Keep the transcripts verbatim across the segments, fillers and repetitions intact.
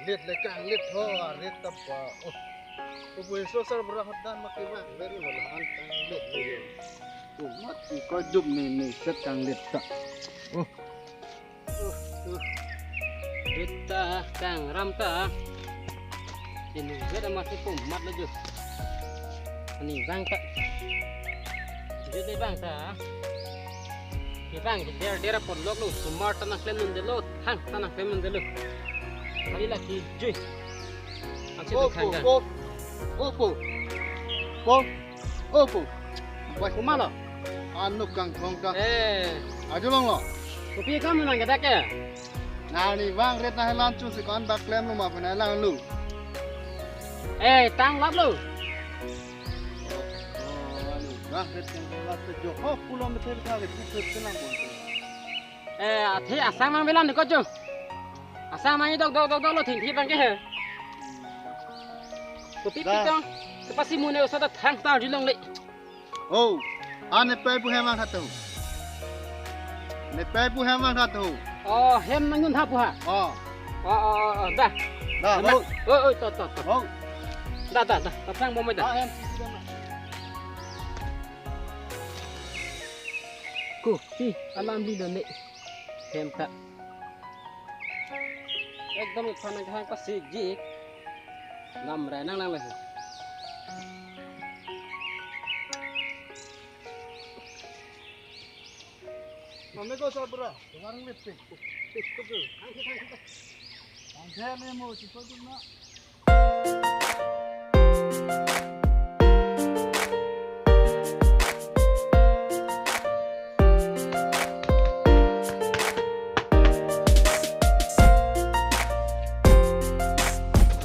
Lit le kanglit ho, arit tapa. Oh. Ko bu iso sarbura hodan ma kevang, very no la an kanglit le yo. Ko mat ko dum ni ni set kanglit ta. Oh. Oh, oh. Rit ta kangram ta. Ini vet amat si pum mat le jo. Ini bang ta. Rit le bang ta. Kevang ke der der apor lok lo, sumar ta nangklem nundelo, thang ta nangklem nundelo. Kali laki jui. Ansi Oh, tu khang po, kan. Po. Oh, po. Po. Oh, po. Wai, kumalo. Anu kangthong ta. Eh. Aju long lo. Kopi kam nang kedak ke? Nani bang rit na helan chun si kon bak klem lo ma pena lang lu. Eh, tang lap lo. Oh, anu, bang rit na helan chun jo. Ho, pulo me the tha ke, tu ke tenang bon. Eh, athe asang mang belan ko jo. Asang mang dok dok dok dok lo thing thi bang ke he. Kopi Dah. Pitong. Kepasi mune usa ta thang ta di long le. Oh, ane pai bu hem ang hatu. Ne pai bu hem ang hatu. Oh, hem nang yun ha pu ha. Oh. Oh, oh, oh, oh, dah. Dah, Hem oh. Oh, oh, to, to, to. Oh. Dah, dah, dah. Tapang bomai dah. Ah, hem sisi dah. Kopi alam di done. Hem ta. Ekdom iphan nang kehang pasik ji. Lam rai nang nang lagi. Mame ko sarbura, kemarin lipstick. Lipstick tu. Angkat, angkat. Angkat ni mo, cepat tu nak.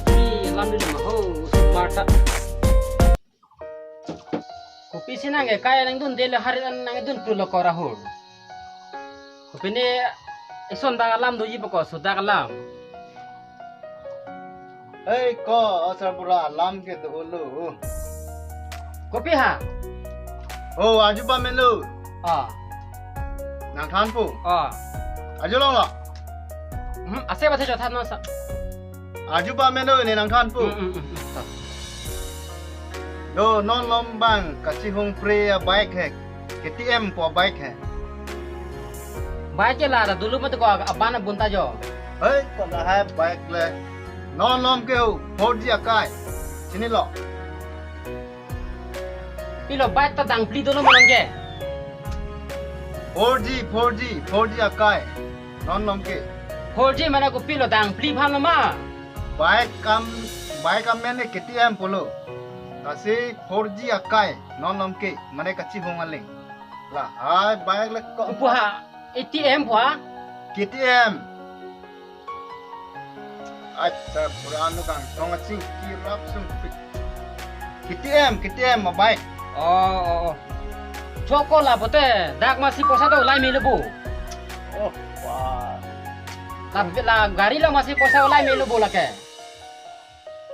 Ih, alam di rumah ho, Sparta. Kopi si nang ke kai nang dun dele hari nang dun pulo ko Rahul. Kopi ne ison dak alam doji boko sudak alam. Hei ko, asarbura alam ke do lo. Kopi ha? Oh, aju pamelo. Ah. Nangthan pu. Ah. Aju long lo. Hmm, ase ba the jo than no sa. Aju pamelo ne nangthan pu. Hmm, hmm, hmm, hmm. Ta. Do non lom bang kachihung pre a bike he. K T M pu bike he. Bike ke la ra dulu mat ko aban abun ta jo. Hei, ko lahai bike le. Non lom ke ho, four G akai. Chinilo. Pilo bike ta dangpli dolo ma nang ke. Four G, four G, four G akai. Non lom ke. Four G mane kopi lo dangpli phan lo ma. Bike kam, bike kam mane K T M pulo. Lasi four G akai, non lom ke, mane kachihung aling. Lahai bike le ko. Upu ha, A T M pu ha? K T M. Acha, pura anu kangthong aching kirap sung pi. K T M, K T M ma bike. Oh, oh, oh. Choko la pote, dak masi poisa ta ulai melo bo. Oh, wah. La, la gari la masi poisa ulai melo bo lake.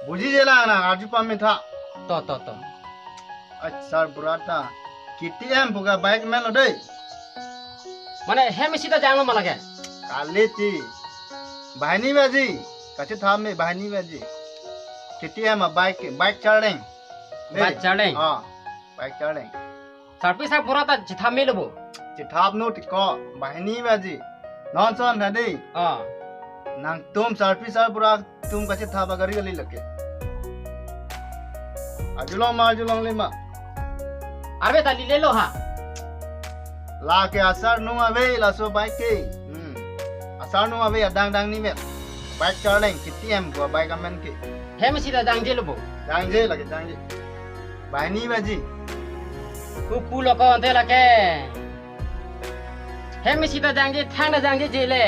Buji je lang nang, arju pame tha. To, to, to. Acha, sarbura ta. K T M pu ke bike melo dei. Mane hem isi ta janglo ma lake. Kali ti. Bahini baji. Kachethap me bahini baji. K T M a bike, bike charleng. Dei. Bike charleng. Ah, bike charleng. Sarpi sarbura ta chethap melo bo. Chethap no ti ko, bahini baji. Non son tha dei. Ah. Nangtum sarpi sarbura tum kachethap a gari kali lake. Arju long ma, arju longle ma. Arve ta lile lo ha. Lake asar nung ave laso bike ke. Hmm. Asar nung ave adang dang ni met. Bike charleng K T M pu bike amen ke. Hem isi ta dangje lo bo. Dangje lake dangje. Bahini baji. Upu lo ko ante lake. Hem isi ta dangje, thang ta dangje je le.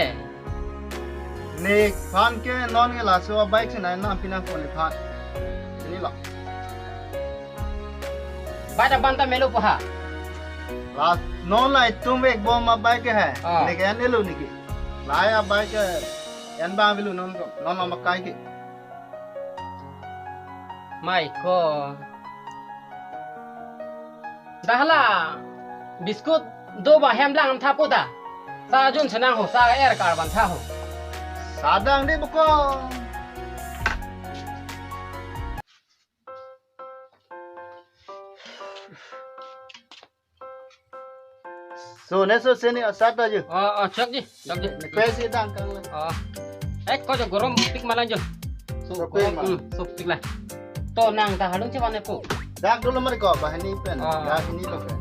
Nephan ke non ke laso bike si nai nam pinang pon nephan. Chinilo. Bike aban ta melo pu ha. La non la itum vek bom a bike ke he. Ah. Neke an elo neke. Lahai a bike ke an bang velo non ko. Non non makai ke. Mai ko. Dah la biscuit do ba hem lang tha pu ta. Sa jun senang ho, sa er kar ban tha ho. Sa dang dei bukong. So, ne so seni asat aja. Oh, oh, chokji, chokji. Ne kwe si dang kang le. Oh. Eh, ko jo gorom pik malang jo. So, Sopik gorom, ma. Hmm, sopik la. To nang ta halung chevan ne po. Dak dulu mari ko, bahani pen. Oh. Dak ini lo pen.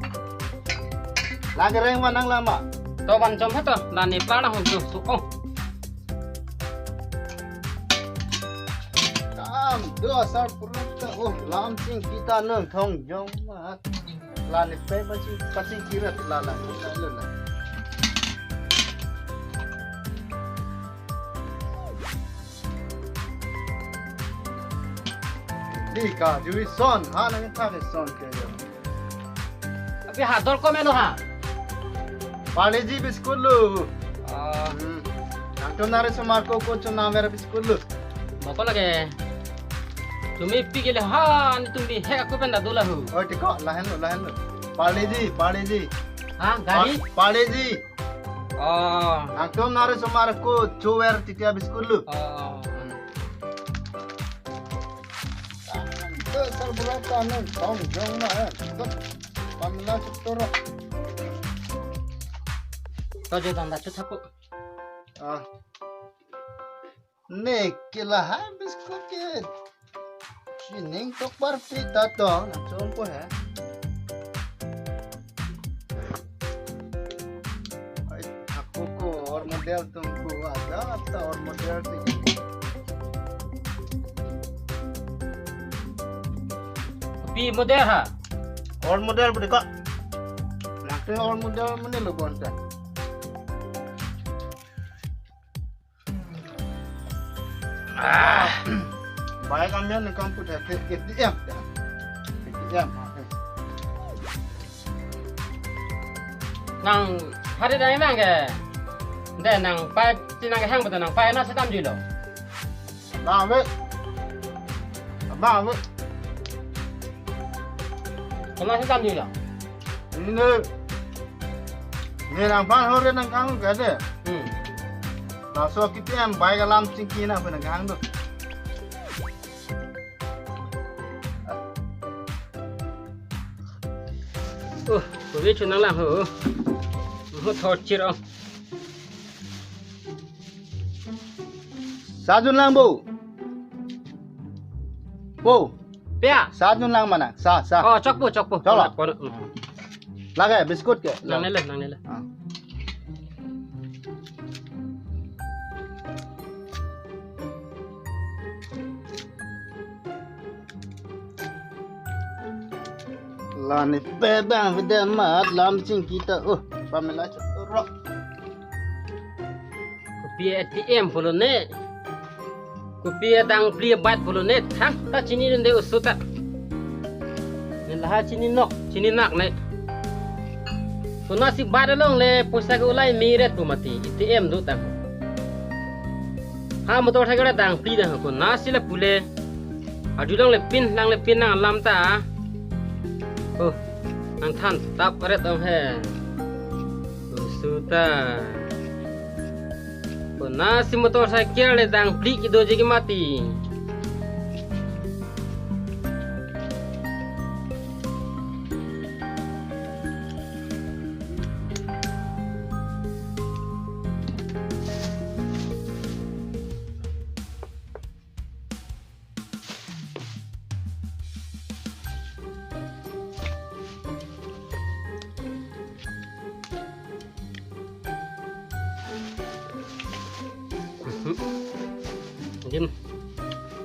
Lagi reng ma nang lama. To van chom ha to, la ne pla na hum tu. So, oh. Kam, do asar purut ta, oh, lam chingki ta nang thong jong ma. La ne pe paching, paching kirat la la. La la. Di ka, jui son, ha nang thak son ke yo. Abi ha dol ko melo ha. Parle-G biscuit lo. Ah. Hmm. Nangtum nari somar ko ko chonam ver biscuit lo. Moko lage. Tumi pik le ha, netum bi he ko pen da dola ho. Oh, tiko, lahen lo, lahen lo. Parle-G, Parle-G. Ha, gari? Pa-, Parle-G. Oh. Nangtum nari somar ko chover titia biscuit lo. Oh. Hmm. Sar pura ta nang thong jong ma, eh. Pamla chutoro. To jo danda chut hapu. Ah. Ne ke la ha biscuit ke. Sining tok bar pi ta to, na chom ko hai. Ai, ako ko or model tum ko ada ta or model ti. Pi model ha? Or model pu de ko. Nang te or model mene lo bonta. Ah. Bai kamian ni kamput ya, ke, ke A T M ya. Ke A T M. Nang hari dai nang ke. De nang pai ti nang hang betul nang pai na sedam julo. Bang we. Bang we. Kena sedam julo. Ini ne nang pan hore nang kang ke de. Hmm. Laso A T M bai kalam chingki na pena gang do. Oh, kopi chunang lang ho. Ho thor chir oh. Sajun lang bo. Bo. Pia. Sajun lang mana? Sa, sa. Oh, chok po, chok po. Chok lo. Kono, kono. Lage, biscuit ke? Nang nele, nang nele. Ah. La ne pe bang vede mat lam chingki ta, oh, pamela chot rok. Kopi A T M pulo ne. Kopi adang pli abat pulo ne. Thang ta chinidunde oso ta. Ne laha chini nok, chini nak ne. Konasi bat along le poisa ke ulai meret pu mati, A T M do tang. Ha motorcycle adang pli dang konasi la pule. Adu lang le pin, lang le pin nang alam ta. Oh, nang than tap ret ong he. Oso ta. Konasi motorcycle le dang pli kedo ji ke mati. Jim,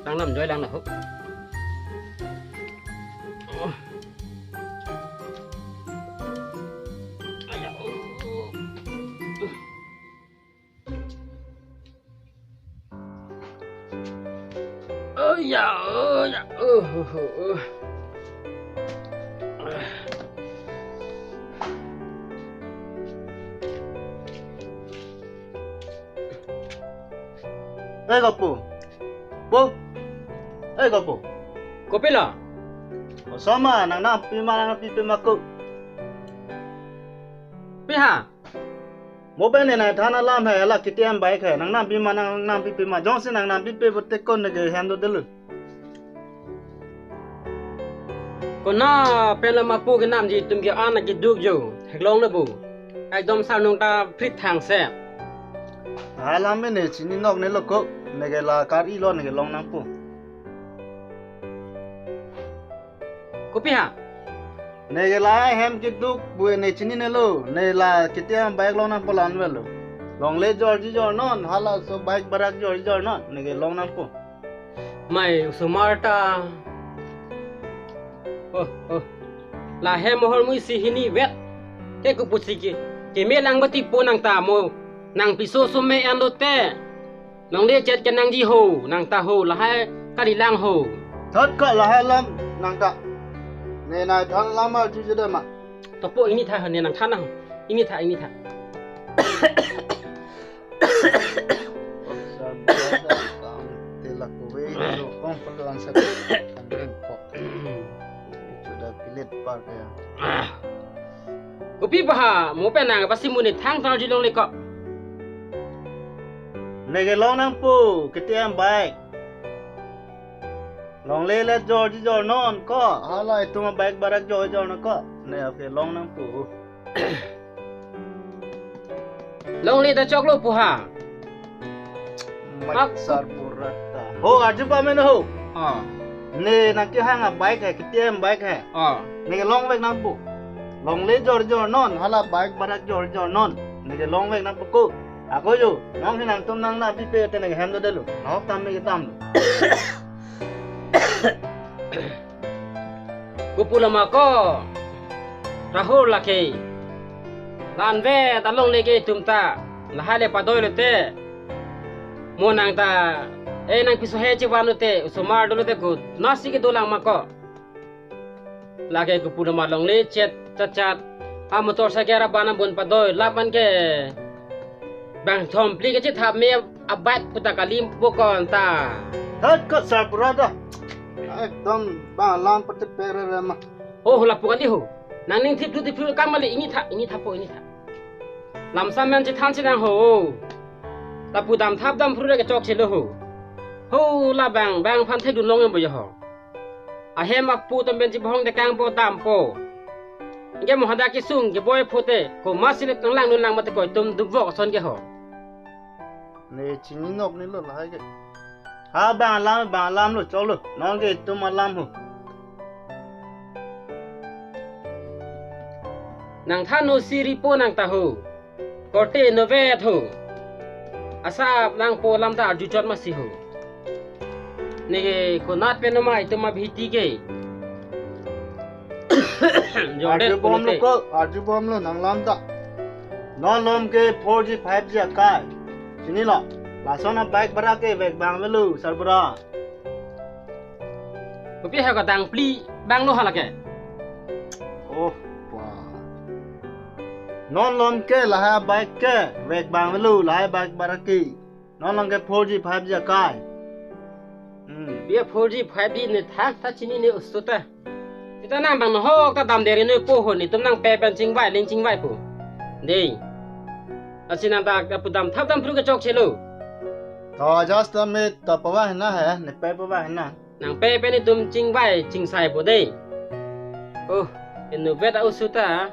tang nam joi lang na ho. Oh. Aya, oh. Oh ya, oh ya, oh, oh, oh, oh. Eh, Kopu. Po. Eh, Kopu. Kopi lo? Osoma, nang nangpi ma, nangpi pe ma ko. Pi ha? Mo pen ne nai than alam he, la K T M bike he, nang nangpi ma, nang nangpi pe ma, jongsi nang nangpi pe pulote konat ke hendo delu. Konat pen lo ma pu kenamji atum ke-an keduk jo, theklong lo bo. Ekdom sarnung ta phrit thangse. Alam ne chini nok ne lo ko. Neke la kar-i lo, neke long nangpo. Kopi ha? Neke la hem keduk pu ne chinine lo. Ne la K T M bike long nangpo, la-an avelo. Longle jorji jornon, halaso bike barak jorji jornon, neke long nangpo. Mai osomar ta. Oh, oh. La hem ahormu isi hini vet. Ke kopusi ke. Keme lang bati po nang ta mo. Nang piso some an lote. Longle chet ke nangji ho, nang ta ho, lahai kalilang ho. Thot ko lahai alam nang ta. Ne nai thon alam arju jeda ma. To po, ingni tha, ne nang tha na ho. Ingni tha, ingni tha. Paksa berada kam tela kove jo kong perlu langsat. Sudah pilit pak ya. Kopi paha, mo pen nang pasi mo ne thang thang arjulongle ko. Neke long nangpo, K T M bike. Longle le jorji jornon ko, hala itum bike barak jorji jornon ko. Ne oke long nangpo. Longle ta choklo pu ha. Mak sar pura ta. Ho, arju pame ho. Ah. Ne nang kehang a bike hai, K T M bike hai. Ah. Neke longvek nangpo. Longle jorji jornon, hala bike barak jorji jornon. Neke longvek nangpo ko. Ako jo, nang hinang tum nang na pipe te neke hem dodelo. Nok tam me ke tam. Kopi lama ko. Rahul lake. La-an vet alongle ke itum ta. Lahai le padoi lote. Mo nang ta. Eh, nang piso he chevan lote. Osomar dolote ko. Nasi kedolang ma ko. Lake kopi lama longle chet chat chat. A motorcycle ra bana bon padoi. Lapan ke. Bang thom phli kachethap me a bike puta kali po ko anta. Hat ko sar pura ta. Ekdom bang alam pati pere re ma. Oh, lapu kali ho. Nang ning thip thu thip thu kam mali, ingni tha, ingni tha po, ingni tha. Lam sam men chethan chenang ho. Lapu damthap damphru ke chokchelo ho. Ho, labang bang aphan thekdun long em bo jo ho. Ahem apu atum pen chibahong dekang po dampo. Ingke mo hadak kesung keboi pute, komatsi le tanglang nun lang mate ko itum dubok ason ke ho. Ne chini nok ne lo lahai ke. Ha, bang alam, bang alam lo, choklo. Non ke itum alam ho. Nang than no siri po nang ta ho. Korte innovet ho. Asap nangpo alam ta arju chot masi ho. Neke konat pen ma itum abhiti ke. Jordet arju bom lo pulote. Ko, arju bom lo nang lam ta. Non lom ke four G, five G akai. Chinilo. Lason a bike barak ke vek bang avelo, sarbura. Kopi ha ko dang phli bang lo hala ke. Oh, wah. Non lom ke lahai bike ke vek bang avelo, lahai bike barak ke. Non lom ke four G, five G akai. Hmm. Bia four G, five G ne tha, tha chinine oso ta. Sita nang bang no hok ta dam deri noi po ho, ne itum nangpe pen chingvai, ling chingvai po. Dei. Lasi nang ta kapu damthap damphru ke chokchelo. To just a minute, to pava hena he, ne pe pava hena. Nangpe pen itum chingvai chingsai po dei. Oh, innovet a oso ta.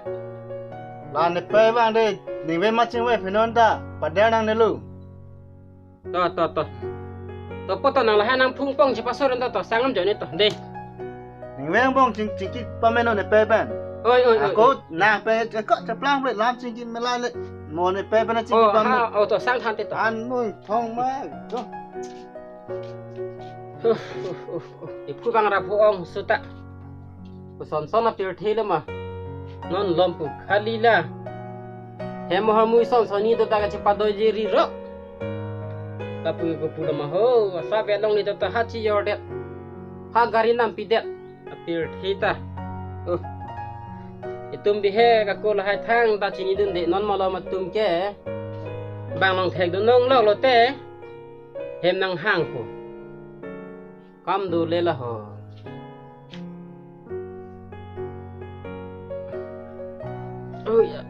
La ne pe bang dei, ningve ma chingvai phenon ta, pader nang ne lo. To, to, to. To po to nang lahai nang phung pong chepasor to, to, sangam jo ne to, dei. Ningve bong ching, chingki pameno ne pe pen. Oi, oi, oi, ako oi. Nang pe, ako chaplang pe lam chingki mela le. Mo ne pe pen chingki. Oh, pame. Ha, oh, to, sang than te to. An nung thong ma, to. Uh, uh, uh, uh. Iphu bang ra phu ong suta. Koson son apirthe lo ma. Non lom pu khali la. Hem ahormu ison sonni do ta kachepadoi jiri ro. Lapu kopi lo ma ho. Asap along ni do ta ha chijordet. Ha gari nampidet. Apirthe ta. Uh. Itum bihek ako lahai thang ta chinidunde non malom atum ke. Bang nangthekdun longlok lote. Hem nanghang po. Kam dole la ho. Oh ya.